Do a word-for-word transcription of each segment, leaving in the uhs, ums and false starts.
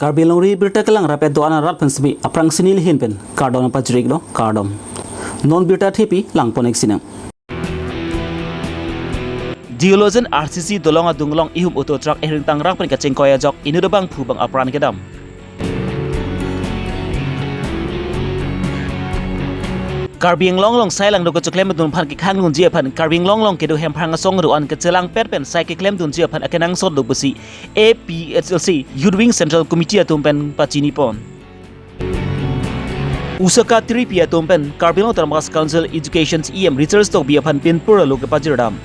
Karbi Longri birta kelang rapet do-an arat pen semi aphrangsi neli ahin pen kardom pajir-iklo, kardom. Non birta thepi langpon-ik sinang. Diologen R C C dolong adung along ihum auto truck ehring tangrak pen kachingkoi ajok inut abangphu abang apran kedam. Karbi Anglong along sai langno kacheklem dun aphan kekhang dunji aphan Karbi Anglong along kedo hemphrang asong do-an kachelangpet pen sai keklem dunji aphan akenangsot do pusi A P H L C Youth Wing Central Committee atum pen pachini pon. Usaka Tripi atum pen Karbi Anglong Autonomous Council Education E M Richard Tokbi aphan pinpur alo kepajir dam.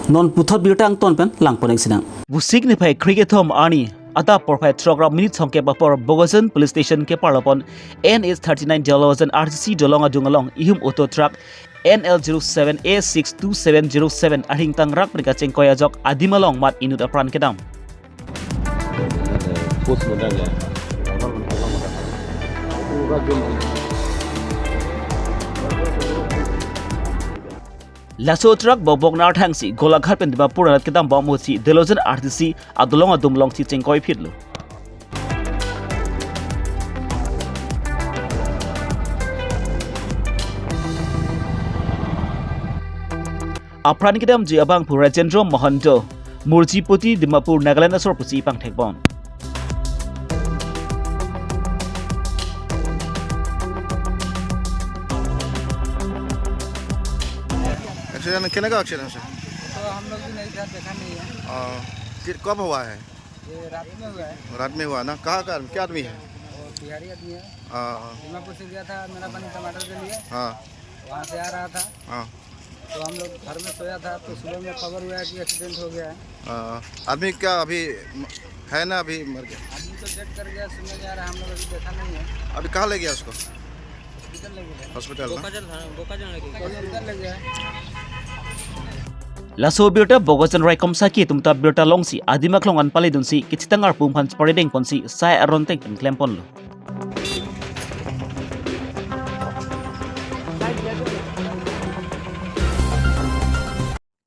Non puthot birta angton pen langpon-ik sinang. Vosik niphai krekethom arni adap porphai throk ra minit thomkep apor Bokajan Police Station keparlo pon N H thirty-nine Diologen R C C dolong adung along ihum auto truck N L zero seven A six two seven zero seven ahring tangrak pen kachingkoi ajok adim along mat inut apran kedam. Post modal ya. Laso truck bokbok nar thangsi Golaghat pen Dimapur anat kedam bom ahutsi Diologen R C C adolong adung alongsi chingkoi phitlo. Apran kedamji abangphu Rajendra Mahanta, Murjipoti, Dimapur, Nagaland asor pusi pangthek pon. Accident, कितने का एक्सीडेंट है? तो हम लोग भी नहीं था, देखा नहीं है। आ, कि-, कब हुआ है? ये रात में हुआ है। रात में हुआ ना? कहाँ का आदमी, क्या आदमी है? वो बिहारी आदमी है। हाँ, हाँ। दीमापुर से गया था मेरा पानी टमाटर के लिए। हाँ। वहाँ से आ रहा था। हाँ। तो हम लोग घर में सोया था, तो सुबह में खबर हुआ कि एक्सीडेंट हो गया है। हाँ। आदमी क्या अभी म-, है ना, अभी मर गया? आदमी तो डेथ कर गया, सुनने में आ रहा है, हम लोग अभी देखा नहीं है। अभी कहाँ ले गया उसको? हॉस्पिटल ले गया। हॉस्पिटल ना? बोकाजन था, बोकाजन ले गया। हॉस्पिटल ले गया। Laso birta Bokajan raikom saki atum ta birta longsi adim aklong an pale dunsi kachitang arpum aphan chepari dengponsi sai aron teng pen klem ponlo.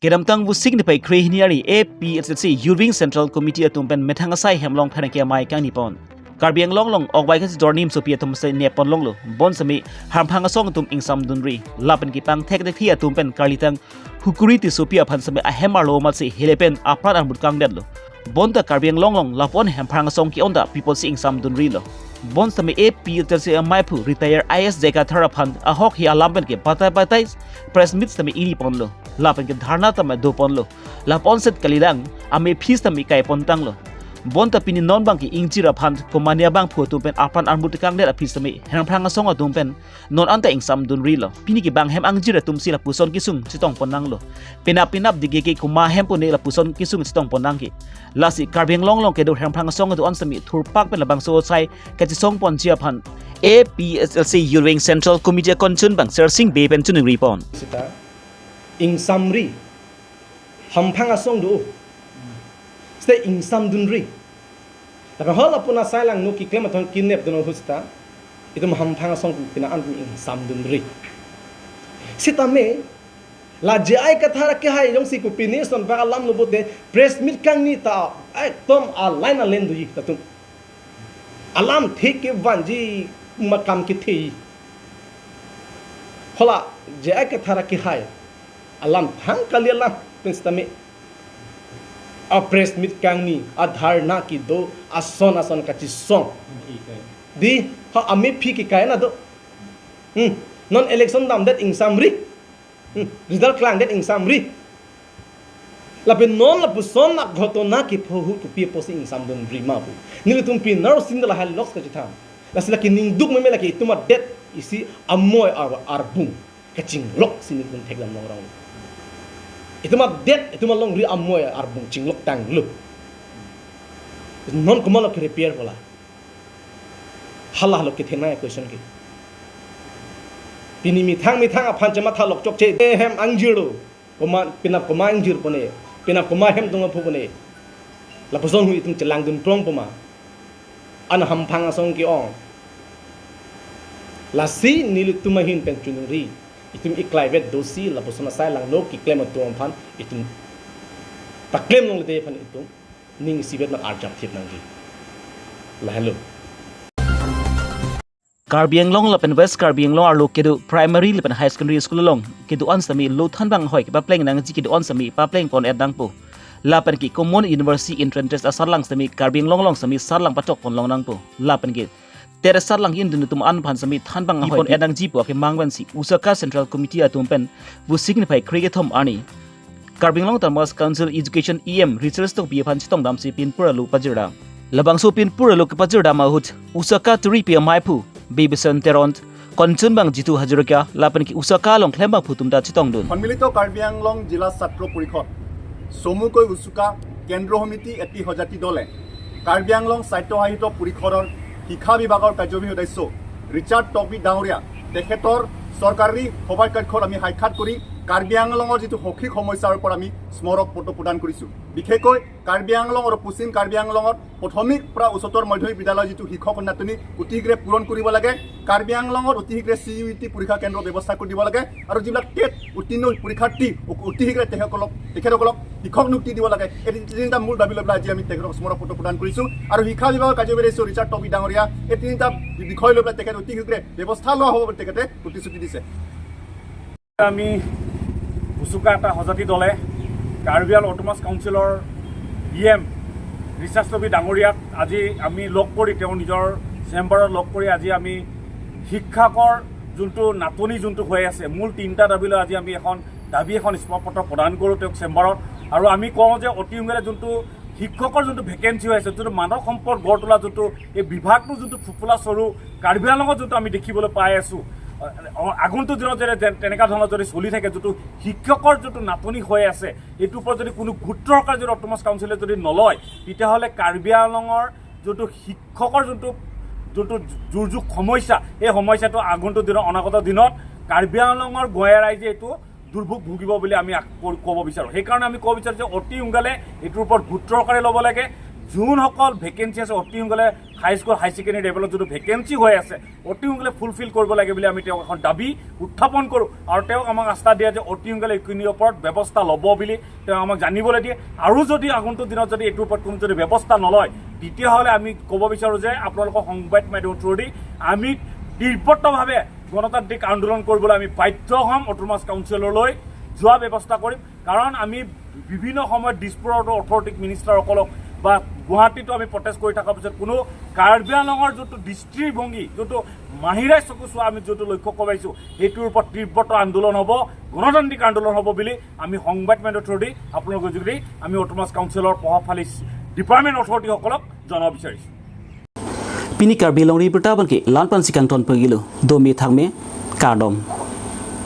Kedamtang Vosik niphai krehini arni A P H L C Youth Wing Central Committee atum pen methang asai hem along pherangke amei kangni pon. Karbi Anglong along ok bai kachidor nimsopi atum se nep pon longlo. Bonsitame hemphrang asong atum ingsam dunri. Lapen kepangthek thekthi atum pen karlitang Hukuri Tissopi aphan sitame ahem arlo amatsi hele pen apran armut kangdetlo. Bonta Karbi Anglong along lapu-an hemphrang asong ke-on ta pi apotsi ingsam dunrilo. Bonsitame A P H L C amaiphu retired I A S J Kathar aphan ahok hi alam pen ke batai batai press meet sitame ingni ponlo. Lapen ke dharna tame do ponlo. Lapu-an set kalilang amephi sitame kai pon tanglo. Bonta pini non abang ke ingjir aphan komane abangphu atum pen apran armut kangdet aphi sitame hemphrang asong atum pen non anta ingsam dunrilo. Pini ke bang hem angjir atumsi lapuson kesung chetong pon nanglo. Penap penap dike ke koma hem pune lapuson kesung chetong pon nangke. Lasi Karbi Anglong along kedo hemphrang asong do-an sitame thurpak pen labangso asai kachesong ponji aphan A P H L C Youth Wing Central Committee akongchun abang Sersing Bey pen choningri pon. Sita ingsamri. Hemphrang asong do. Sita ingsam dunri. Lapen halapu asai langno keklem atum kenep dun ahut sita itum hemphrang asong pina an ingsam dunri. Sitame la J I Kathar kehai jongsi kopine ason bak alam lo pute press meet kangni ta ekdom a-line a-line doji latum. Alamthe kevanji, makam kethe. Hala J I Kathar kehai alam thang kali alam pen sitame a-press meet kangni, a-dharna kedo, ason ason kachesong. Dei, ha amephi kekai na do. Hmm. Non election damdet ingsamri. Hmm. Result klangdet ingsamri. Lapen non lapuson aghotona kepho ahut kopi apotsi ingsam dunri ma pu. Nelitum pinarsi lahai loks kachethang. Lasi lake ningduk meme lake itum adet isi amoi ar-, arbung kachinglok si nelitum thekdam nongrong. Itum adet, itum alongri amoi arbung chinglok tanglo. Non komatlo ke-repair pola. Hala halo kethenei question ke. Pini methang methang aphan chematha lok chokche. Hem angjirlo. Koma, penap koma ingjir pone, penap koma hem tung aphu pone. Lapuson hu itum chelang dun prong poma. An hemphang asong ke-ong. Lasi nelitum ahin pen chunungri. Itum iklaivet dosi lapuson asai langno keklem atum aphan itum paklem longledet aphan itum ning isivet nang arjap thip nangji. Lahelo. Karbi Anglong lapen West Karbi Anglong arlo kedo primary lapen high secondary school along kedo-an sitame lo thanbang ahoi kepapleng nangji kedo-an sitame papleng pon-et nangpo. Lapen ke Common University Entrance Test asarlang sitame Karbi Anglong along sitame sarlang pachok pon long nangpo. Lapen ke ter sarlang indun atum an aphan sitame thanbang ahoi pon-et nangji pu akemang pensi Usaka Central Committee atum pen Vosik niphai kre-kethom arni Karbi Anglong Autonomous Council Education E M Richard Tokbi aphan chetongdamsi pinpur alo pajirdam. Labangso pinpur alo kepajirdam ahut Usaka turipi amaiphu Bibison Teron, Konchunbang Jitu Hazarika lapen ke Usaka along klembangphu atum ta chetongdun. সন্মিলিত কাৰ্বি আংলং জিলা ছাত্ৰ পৰিষদ, চমুকৈ উচুকা কেন্দ্ৰ সমিতি এটি সজাতি দলে কাৰ্বি আংলং স্বায়ত্তশাসিত পৰিষদৰ শিক্ষা বিভাগৰ কাৰ্যবাহী সদস্য ৰিচাৰ্ড টকবি ডাঙৰীয়া তেখেতৰ চৰকাৰী সভাকক্ষত আমি সাক্ষাৎ কৰি কাৰ্বি আংলঙৰ যিটো শৈক্ষিক সমস্যাৰ ওপৰত আমি স্মাৰক পত্ৰ প্ৰদান কৰিছোঁ। বিশেষকৈ কাৰ্বি আংলং আৰু পশ্চিম কাৰ্বি আংলঙত প্ৰাথমিক পৰা উচ্চতৰ মাধ্যমিক বিদ্যালয়ৰ যিটো শিক্ষকৰ নাটনি অতি শীঘ্ৰে পূৰণ কৰিব লাগে। কাৰ্বি আংলঙত অতি শীঘ্ৰে চি ইউ ই টি পৰীক্ষা কেন্দ্ৰ ব্যৱস্থা কৰি দিব লাগে আৰু যিবিলাক টেট উত্তীৰ্ণ পৰীক্ষাৰ্থী অ-, অতি শীঘ্ৰে তেখেতসকলক তেখেতসকলক শিক্ষক নিযুক্তি দিব লাগে। এই তিনিটা মূল দাবী লৈ পেলাই আজি আমি তেখেতক স্মাৰক পত্ৰ প্ৰদান কৰিছোঁ আৰু শিক্ষা বিভাগৰ কাৰ্যবাহী সদস্য ৰিচাৰ্ড টকবি ডাঙৰীয়া এই তিনিটা বিষয় লৈ পেলাই তেখেত অতি শীঘ্ৰে ব্যৱস্থা লোৱা হ'ব বুলি তেখেতে প্ৰতিশ্ৰুতি দিছে। আমি উচুকা এটা সজাতি দলে কাৰ্বি আংলং অট'নমাছ কাউন্সিলৰ ই এম ৰিচাৰ্ড টকবি ডাঙৰীয়াক আজি আমি লগ কৰি, তেওঁ নিজৰ চেম্বাৰত লগ কৰি আজি আমি শিক্ষকৰ যোনটো নাটনি যোনটো হৈ আছে, মূল তিনিটা দাবী লৈ আজি আমি এখন দাবী এখন স্মাৰক পত্ৰ প্ৰদান কৰোঁ তেওঁক চেম্বাৰত। আৰু আমি কওঁ যে অতি সোনকালে যোনটো শিক্ষকৰ যোনটো ভেকেঞ্চি হৈ আছে, যোনটো মানৱ সম্পদ গঢ় তোলা যোনটো এই বিভাগটো যোনটো ফোঁপোলা স্বৰূপ কাৰ্বি আংলঙত যোনটো আমি দেখিবলৈ পাই আছোঁ, অ-, আগন্তুক দিনত যদি যেন-, তেনেকুৱা ধৰণৰ যদি চলি থাকে, যোনটো শিক্ষকৰ যোনটো নাটনি হৈ আছে, এইটোৰ ওপৰত যদি কোনো গুৰুত্ব সহকাৰে যদি অট'নমাছ কাউন্সিলে যদি নলয়, তেতিয়াহ'লে কাৰ্বি আংলঙৰ যোনটো শিক্ষকৰ যোনটো, যোনটো দুৰ্যোগ সমস্যা, এই সমস্যাটো আগন্তুক দিনত, অনাগত দিনত কাৰ্বি আংলঙৰ গঞা ৰাইজে এইটো দুৰ্ভোগ ভুগিব বুলি আমি আক-, ক-, ক'ব বিচাৰোঁ। সেইকাৰণে আমি ক'ব বিচাৰোঁ যে অতি সোনকালে এইটোৰ ওপৰত গুৰুত্ব সহকাৰে ল'ব লাগে। যোনসকল ভেকেঞ্চি আছে, অতি সোনকালে হাইস্কুল, হাই ছেকেণ্ডেৰী লেভেলত যোনটো ভেকেঞ্চি হৈ আছে, অতি সোনকালে ফুলফিল কৰিব লাগে বুলি আমি তেওঁক এখন দাবী উত্থাপন কৰোঁ আৰু তেওঁক আমাক আশ্বাস দিয়ে যে অতি সোনকালে এইখিনিৰ ওপৰত ব্যৱস্থা ল'ব বুলি তেওঁ আমাক জানিবলৈ দিয়ে। আৰু যদি আগন্তুক দিনত যদি এইটোৰ ওপৰত কোনো যদি ব্যৱস্থা নলয়, তেতিয়াহ'লে আমি ক'ব বিচাৰোঁ যে আপোনালোকৰ সংবাদ মাধ্যমৰ থ্ৰুৱেদি আমি তীব্ৰতাভাৱে গণতান্ত্ৰিক আন্দোলন কৰিবলৈ আমি বাধ্য হ'ম। অট'নমাছ কাউন্সিললৈ যোৱা ব্যৱস্থা কৰিম, কাৰণ আমি বিভিন্ন সময়ত দিছপুৰতো অথৰিটিক মিনিষ্টাৰসকলক বা গুৱাহাটীতো আমি প্ৰটেষ্ট কৰি থকাৰ পিছত কোনো কাৰ্বি আংলঙৰ যোনটো দৃষ্টিভংগী, যোনটো মাহিৰাই চকু চোৱা আমি যোনটো লক্ষ্য কৰিছোঁ, সেইটোৰ ওপৰত তীব্ৰতৰ আন্দোলন হ'ব, গণতান্ত্ৰিক আন্দোলন হ'ব বুলি আমি সংবাদ মাধ্যমৰ থ্ৰুৱেদি আপোনালোকৰ যোগেদি আমি অট'নমাছ কাউন্সিলৰ প্ৰভাৱশালী ডিপাৰ্টমেণ্ট অথৰিটিসকলক জনাব বিচাৰিছোঁ। Pini Karbi Longri Berta Abang ke la-an pensi kangton pagilo, dome thakme, kardom.